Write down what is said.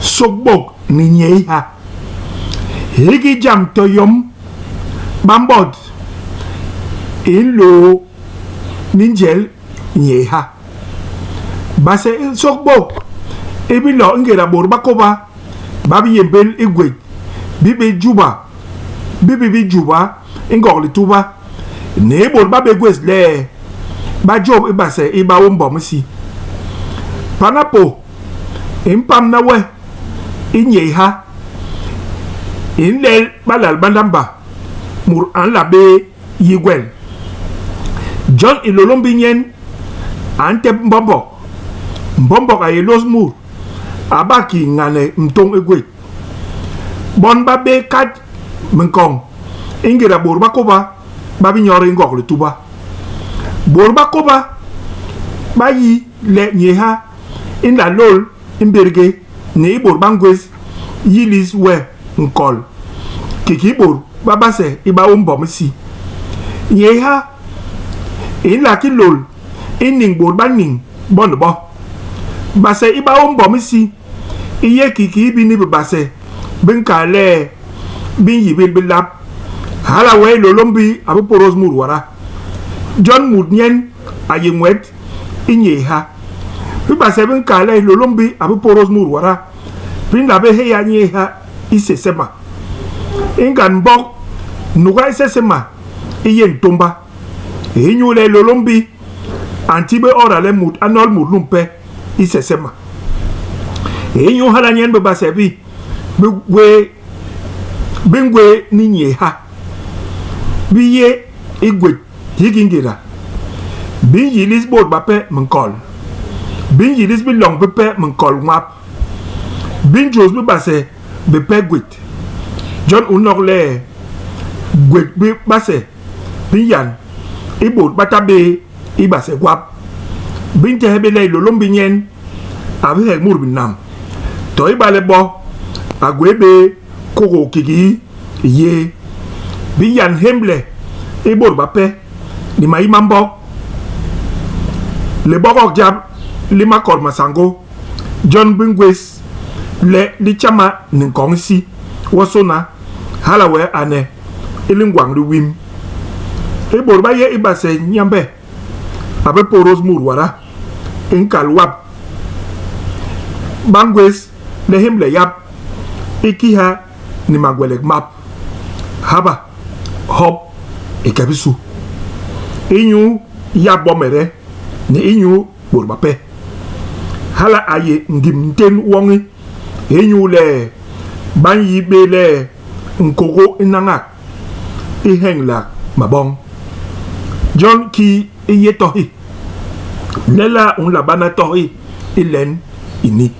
Sôkbôk ni nyéiha. Hiki jam to yom ba mbot i nlôô ni njel nyéiha. Base i sôkbôk i bi lo i ngéda bôt ba kôba ba bi yémbél i gwét bi bi juba bi bi bi juba i Ngog Lituba ni i bôt ba bé gwés le ba jôp i base i baôm mbom isi. Panapô i mpamna we i nyéiha, i nlel balal ba ndamba, mut a nla bé yi gwel. Jon Hilôlômbi nyen a ntep mbombog. Mbombog a yé lôs mut, a bak ki ñane ntôñ i gwét. Bon ba bé kat minkoñ i ngéda bôt ba kôba ba bi nyodi i Ngog Lituba. Bôt ba kôba ba yi le nyéiha i nla lôl i mbédgé ni i bôt ba ngwés yilis we nkol kiki i bôt ba base i baôm mbom isi. Nyéiha i nla ki lôl i niñ bôt ba niñ bo ni bo. Base i baôm mbom isi i yé kiki bini bibase bi nkal le bi nyibil bilap, hala wee Hilôlômbi a bi pôdôs mut wada. Jon mut nyen a yé nwet i nyéiha. Bibase bi nkal le Hilôlômbi a bi pôdôs mut wada, bi nla bé héya nyéiha i sesema. I ngand mbok, nuga i sesema i yé ntômba. Inyule Hilôlômbi a nti bé oda le mut a nol mut numpe i sesema. Inyu hala nyen bibase bi bi gwé bi ngwéé ni nyéiha, bi yé i gwét hiki ngéda, bi nyilis bôt bape minkol, bi nyilis biloñ bipe minkol nwap, bi njôs bibase bipe gwét. Jon u nok le gwét bi base bi nyan i bôt ba ta bé i base gwap. Bi ntehe bé le Hilôlômbi nyen a bi hek mut binam, to ibale bo a gwé bé kôgôô kiki i yé. Bi yan hémle i bôt bape ni mayi ma mbok. Libogok jap li makon ma sañgô jon bi ngwés le li tjama ni nkoñ isi wonsôna, hala wee ane i lingwañ li wim. I bôt ba yé i base Nyambe a bé pôdôs mut wada i nkal wap, ba ngwés le hémle yap i kiha ni magwelek map, haba, hop i ke bisu, inyu yap bomede ni inyu bôt bape. Hala a yé ngim ntén woñi inyule ba nyi bé le nkôgô i nañak, i heñlak maboñ. Jon kii i yé tohi? Lelaa u nla bana tohi i len ini?